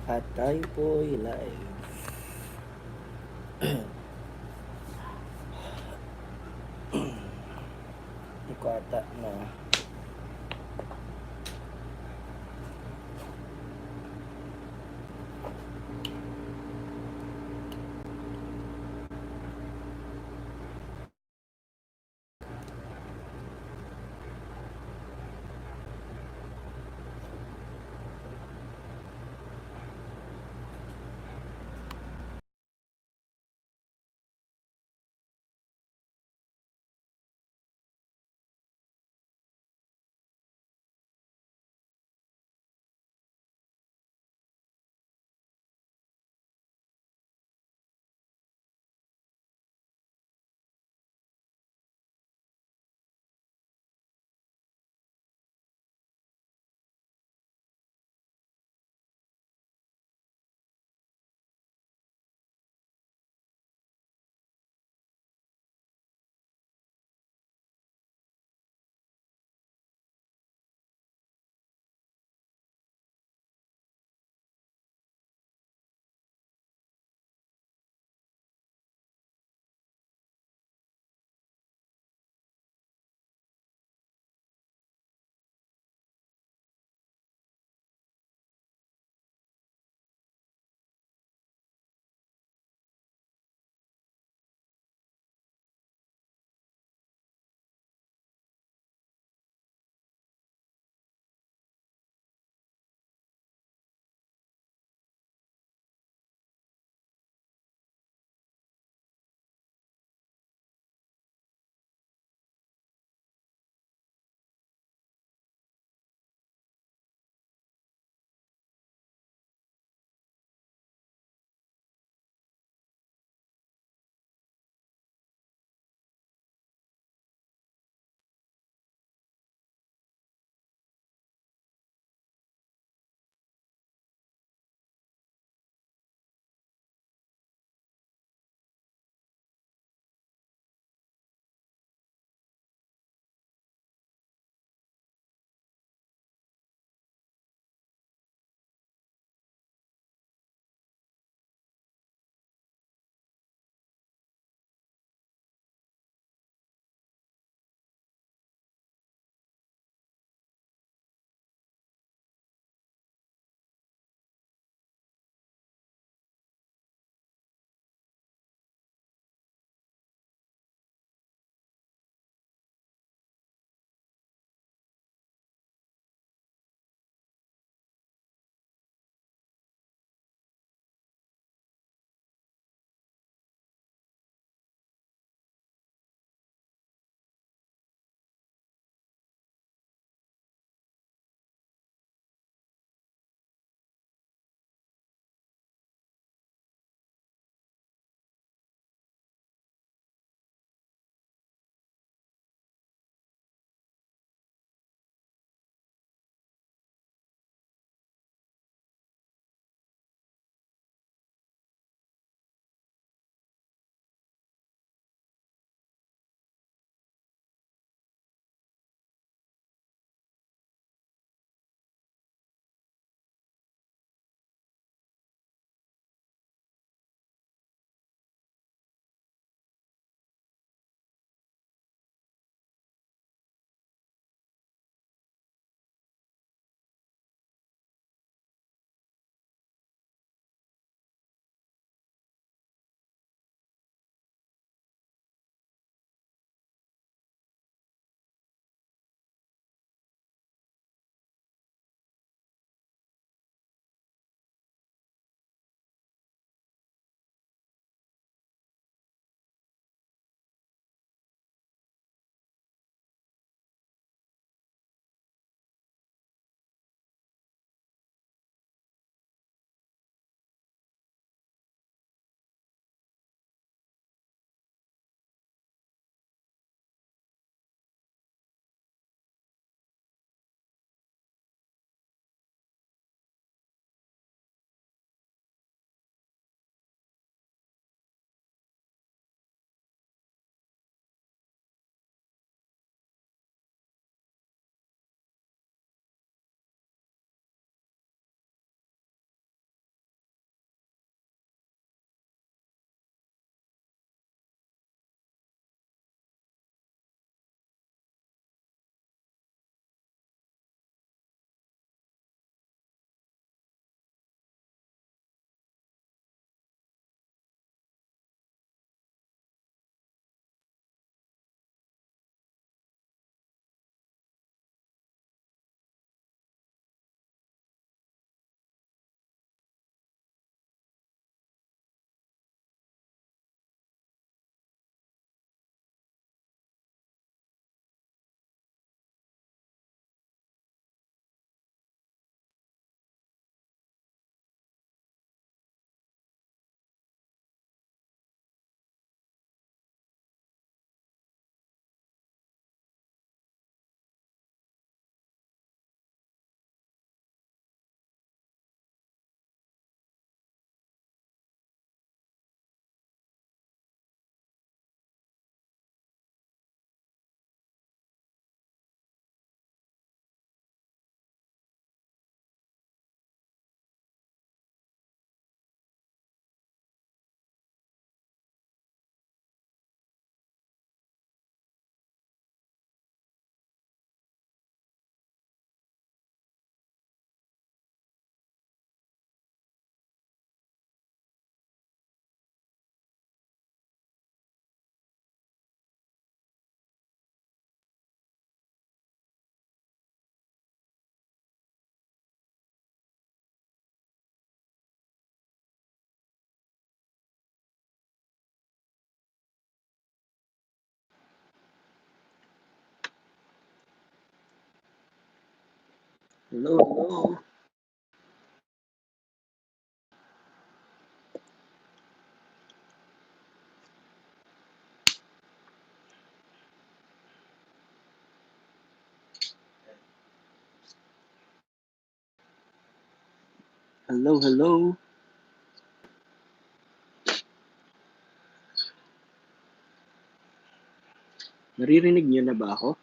At tayo po'y live. Hindi ko ata na Hello, hello. Hello, hello. Naririnig niyo na ba ako?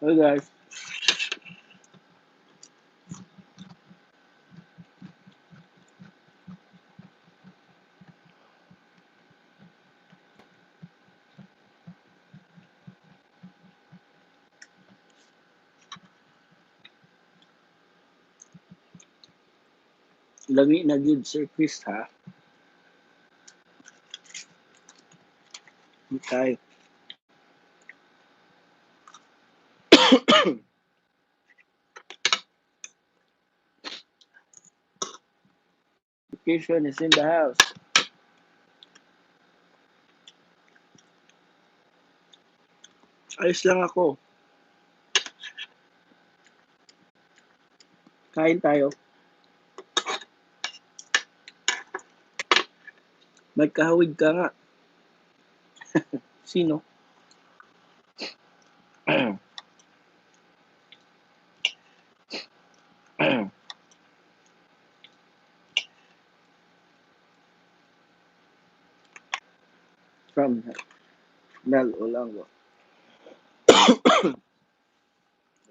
Hello guys. Lami na gyud Sir Chris ha. Okay. Vacation is in the house. Ayos lang ako. Kain tayo. May kahawig ka nga. Sino? From Mel Olango.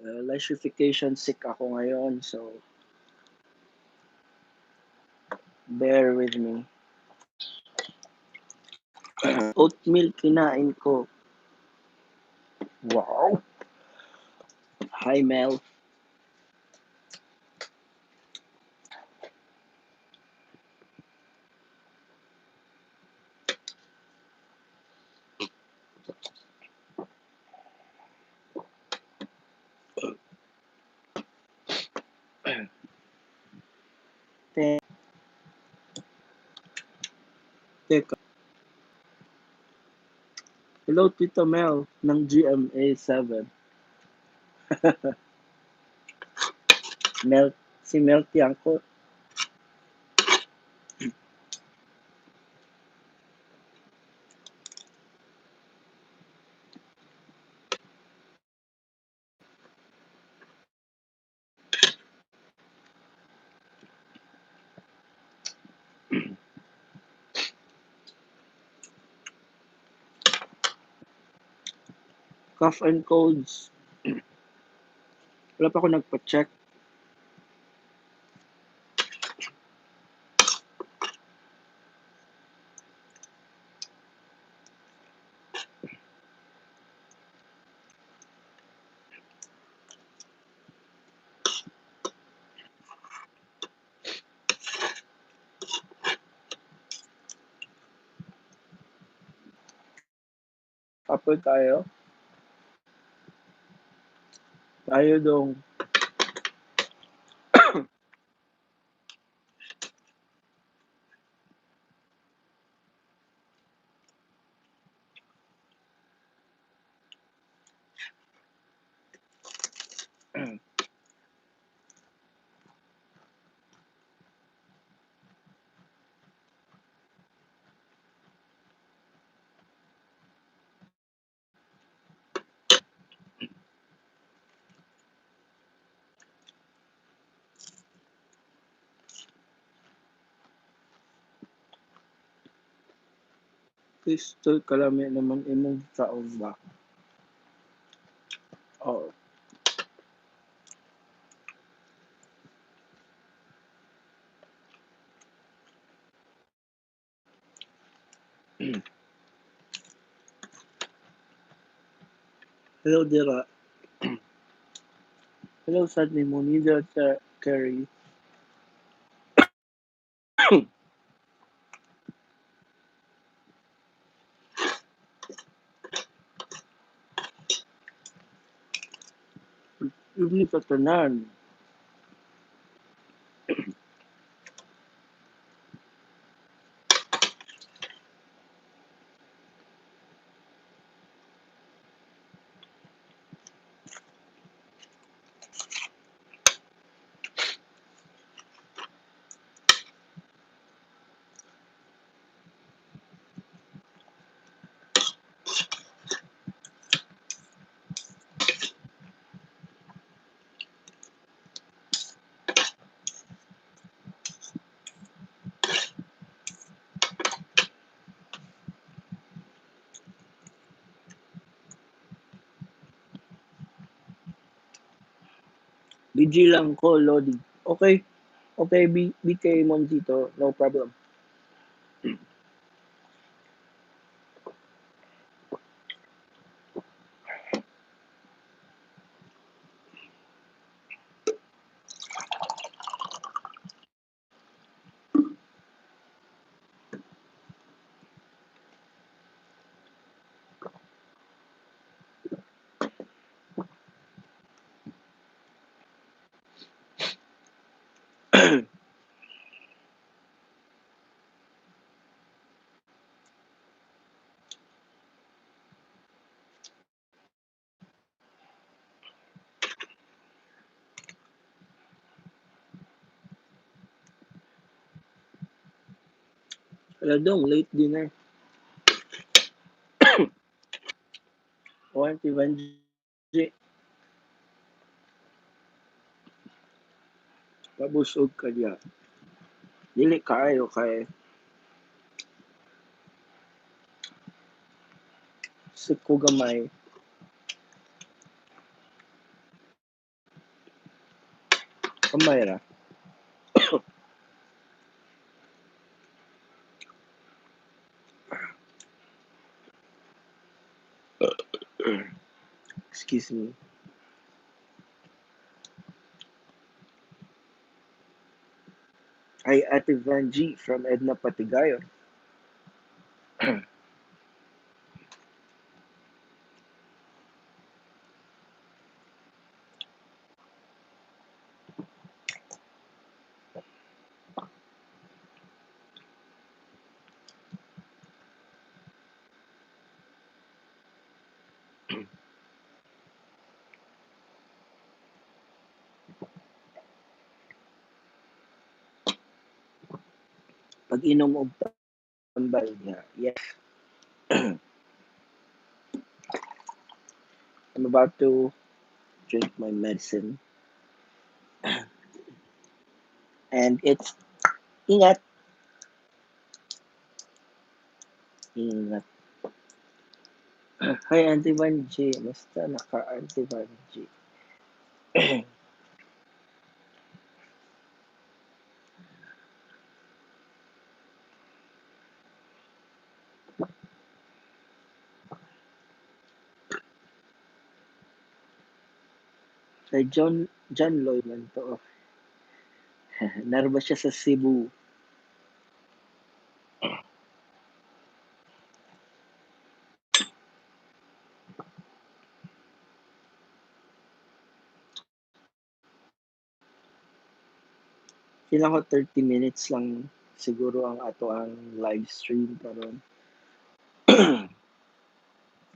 Electrification sick ako ngayon, so bear with me. Oatmeal kinain ko. Wow! Hi, Mel. Teka. Hello, Tito Mel ng GMA 7. Mel, si Mel Tiangco. Cough and colds. Wala pa ako nagpa-check. Apple tayo. Ayo dong. Pistol kalami naman imong kaon ba? Oo. Hello Dira. Hello sad ni Monida Carey. Evening sa tanan. BG lang ko, Lodi. Okay. Okay, BK Monzito. No problem. Wala dong, late dinner. One, Vanji. Pabusog ka diya. Dili kaayo kay sick ko gamay. Gamay ra. Excuse me. Ay, Ate Vanji from Edna Patigayon. Pag-inom og tambal niya. Yes. I'm about to drink my medicine. And it's ingat. Ingat. Hi, Auntie Vanji. Basta naka, Auntie Vanji. Kay John Lloyd man to. Narba siya sa Cebu. Feeling ko 30 minutes lang siguro ang ato ang live stream karon.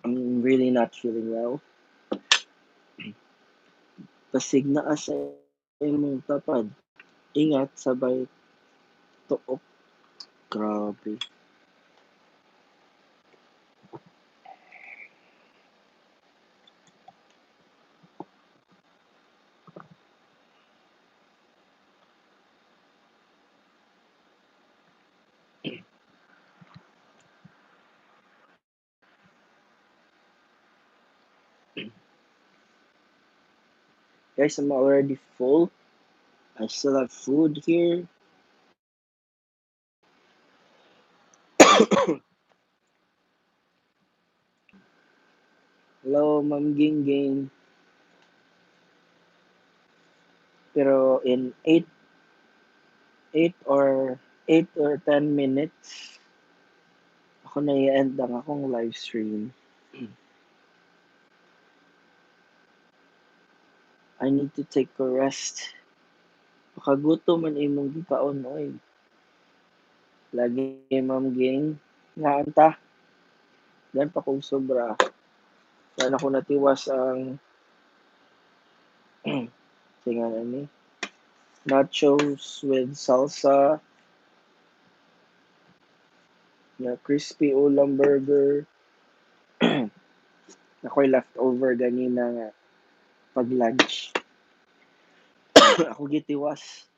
I'm really not feeling well. Basig naa sa imong tapad. Ingat sabay tuok. Grabe. Guys, I'm already full. I still have food here. Hello, Ma'am Ging Ging. Pero in 8 or 10 minutes, ako na i-end ang akong live stream. I need to take a rest. Makagutom man imong gikaon oy. Lagi Ma'am Ging, naanta. Dan pa kong sobra. Wala ko natiwas ang tingnan ani. Nachos with salsa. Na crispy ulam burger. Ako'y leftover ganina nga pag-lunch. Ako gitiwas.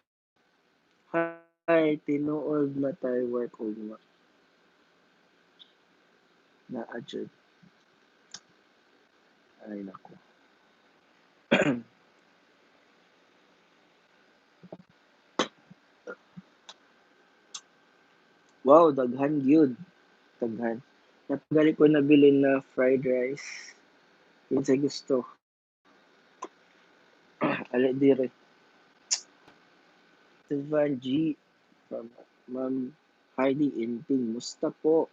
Hi, tinuod na tayo work ugma. Naa jud. Ay nako. Wow, daghan gyud. Daghan. Napagali ko nabili na fried rice. Kinsay gusto. Ali dire. Van G from Ma'am Heidi Inting. Musta po?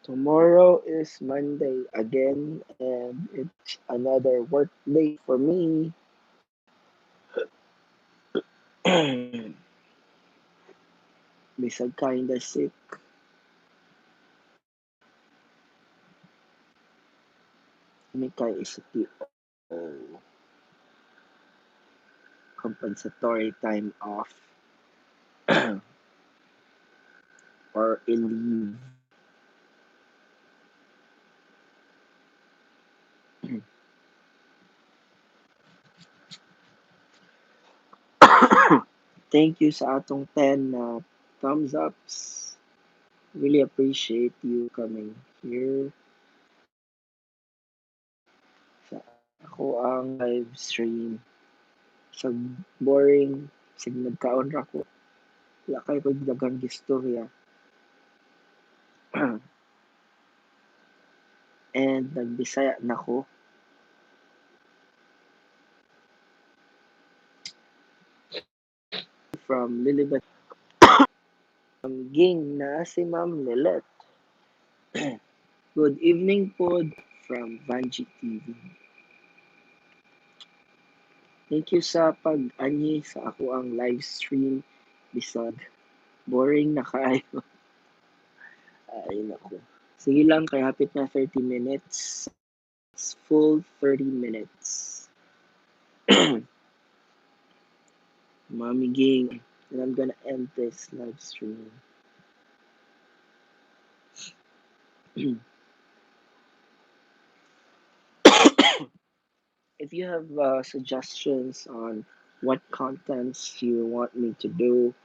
Tomorrow is Monday again, and it's another work day for me. Bisag kinda sick. Kini kay CTO. Compensatory time off. Or a leave. Thank you sa atong 10 na thumbs ups. Really appreciate you coming here. Sa ako ang live stream. Sa boring, sig nagkaon ra ko. Wala kay ko'y daghang gistorya. And nagbisaya na ko. From Lilibet. Ging na si Ma'am Lilet. Good evening po from Vanji TV. Thank you sa pag-anyi sa ako ang live stream. Bisag boring na kaayo. Ay nako. Sige lang kay hapit na 30 minutes. It's full 30 minutes. Mommy Ging, and I'm gonna end this live stream. If you have suggestions on what contents you want me to do,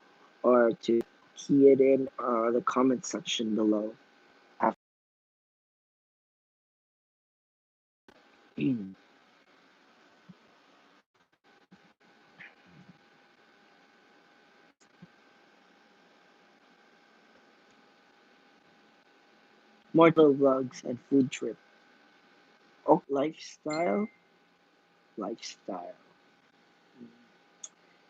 or to key it in the comment section below. More vlogs and food trip. Oh, lifestyle. Lifestyle.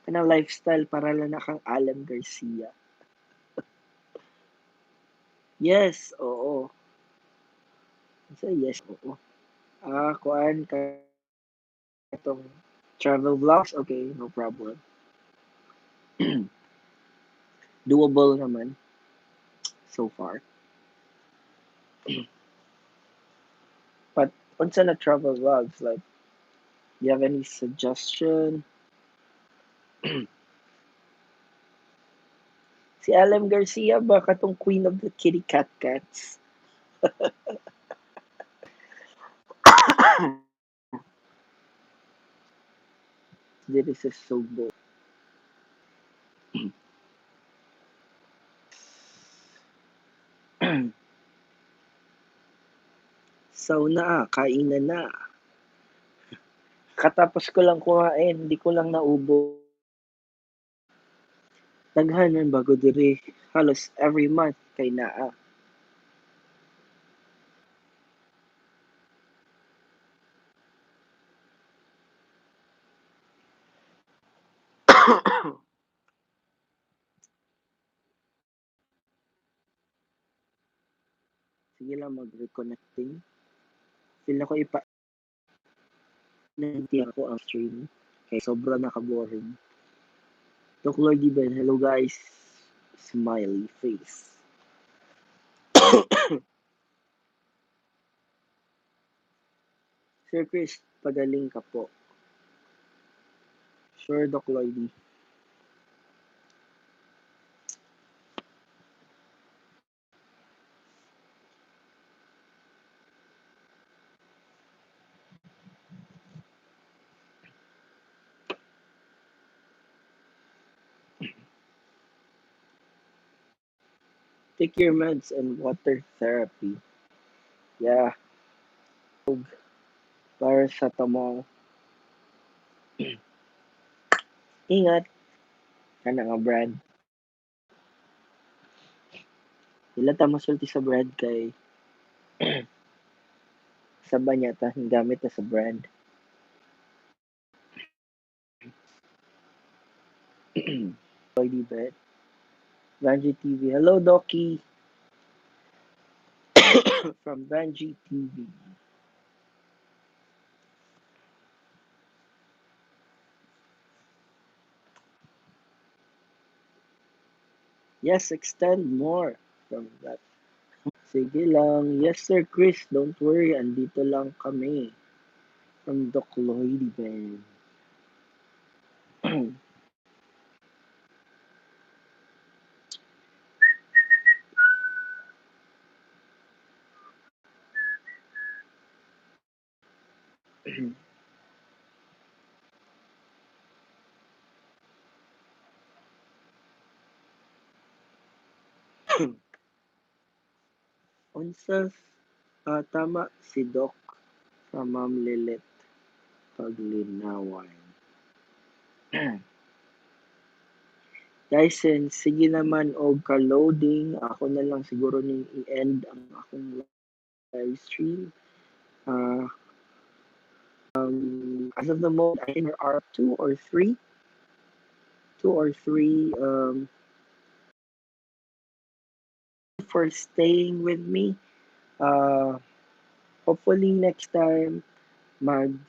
Kana lifestyle para lang na kang Alan Garcia. Yes, oo. Sa yes, oo. Ah, kuan ka itong travel vlogs, okay, no problem. Doable naman so far. But unsa na travel vlogs, like, you have any suggestion? Si LM Garcia ba katong queen of the kitty cat cats? Diri sa Sugbo. Sauna, kainan na. Katapos ko lang kumain, hindi ko lang naubo. Daghan man bago diri, halos every month kay naa. Sige lang mag-reconnecting. Feel ako ipa ako ang stream kay sobra naka-boring. Doc Lloyd Ben, hello guys. Smiley face. Sir Chris, pagaling ka po. Sure, Doc Lloydie. Take your meds and water therapy. Yeah. Paracetamol. Ingat. Kana nga brand. Ila ta masulti sa brand kay sa ba niya ta gamit na sa brand. Lloydie Bet. Vanji TV. Hello, Doki. From Vanji TV. Yes, extend more from that. Sige lang. Yes, Sir Chris. Don't worry. Andito lang kami. From Doc Lloydie Ben. Unsa tama si Doc from Ma'am Lilit Paglinawan. Guys, sige naman og ka-loading, ako na lang siguro ning i-end ang akong live stream. As of the moment, I think there are 2 or 3. 2 or 3 for staying with me. Hopefully next time mag